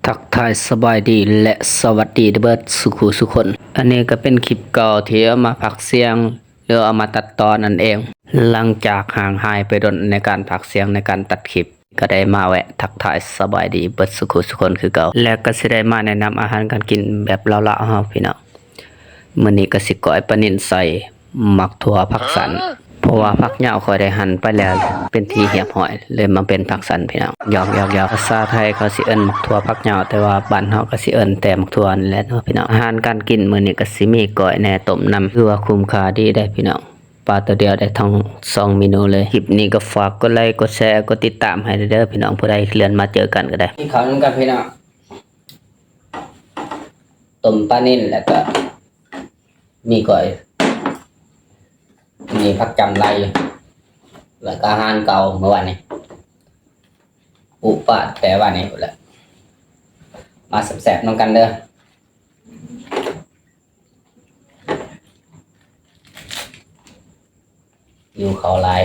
ທັກທາຍສະບາຍດີ ແລະ ສະຫວັດດີເບີດສູ່ຄູ່ສູ່ຄົນ. ອັນນີ້ກໍເປັນຄລິບເກົ່າທີ່ເອົາມາພາກສຽງ ຫຼືເອົາມາຕັດຕໍ່ນັ້ນເອງ. ຫຼັງຈາກຫ່າງຫາຍໄປດົນໃນການພາກສຽງ ໃນການຕັດຄລິບ, ກໍໄດ້ມາແວະທັກທາຍສະບາຍດີເບີດສູ່ຄູ່ສູ່ຄົນຄືເກົ່າ ແລະ ກໍຊິໄດ້ມາແນະນຳອາຫານການກິນແບບລາວໆເຮົາພີ່ນ້ອງ. ມື້ນີ້ກໍຊິກ້ອຍປານິນໃສ່ໝາກຖົ່ວຜັກສັນ ເພາະວ່າຜັກຫຍ້າວຂ້ອຍໄດ້ຫັ່ນໄປແລ້ວເປັນທີ່ຮຽບຮ້ອຍ ເລີຍມາເປັນຜັກສັນພີ່ນ້ອງ. ຫຍອກໆໆ ພາສາໄທເຂົາຊິເອີ້ນໝາກຖົ່ວຜັກຫຍ້າວ ແຕ່ວ່າບ້ານເຮົາກໍຊິເອີ້ນແຕ່ໝາກຖົ່ວນີ້ແຫຼະເນາະພີ່ນ້ອງ. ອາຫານການກິນມື້ນີ້ກໍຊິມີກ້ອຍແດ່ ຕົ້ມນຳ ຖືວ່າຄຸ້ມຄ່າດີເດ້ພີ່ນ້ອງ. ປາໂຕດຽວໄດ້ທັງສອງເມນູເລີຍ. ຄລິບນີ້ກໍຝາກກົດໄລ ກົດແຊ ກົດຕິດຕາມໃຫ້ເດີພີ່ນ້ອງ. ຜູ້ໃດເລື່ອນມາເຈີກັນກໍໄດ້. ກິນເຂົ້ານຳກັນພີ່ນ້ອງ. ຕົ້ມປານິນ ແລ້ວກໍມີກ້ອຍ ມີຜັກຈຳໄລ ແລ້ວກໍອາຫານເກົ່າມື້ວານນີ້ ປຸປາແຕ່ວານນີ້ພຸ້ນແຫຼະ. ມາແຊບໆນຳກັນເດີ. ຫິວເຂົ້າຫຼາຍ.